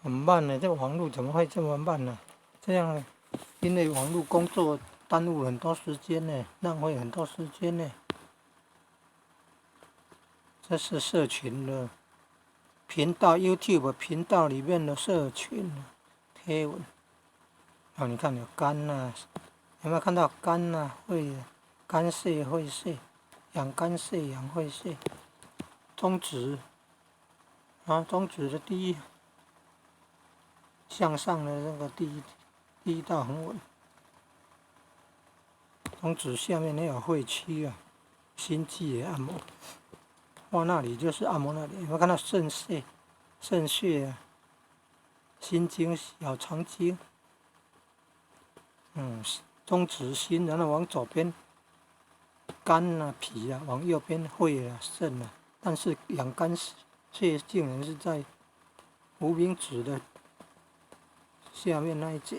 很慢呢，這網路怎麼會這麼慢呢？這樣，因為網路工作耽誤很多時間呢，浪費很多時間呢。這是社群的頻道，YouTube 頻道裡面的社群貼文。哦，你看有肝啊，有沒有看到肝啊？肺、肝穴、肺穴，養肝穴、養肺穴，中指啊，中指的第一向上的那個第一道橫紋，中指下面那有肺區啊，心悸的按摩，哇，那裡就是按摩那裡，有沒有看到腎穴？腎穴啊，心經、小腸經。中指心，然後往左邊，肝啊、脾啊，往右邊肺啊、腎啊。但是養肝穴竟然是在無名指的下面那一節。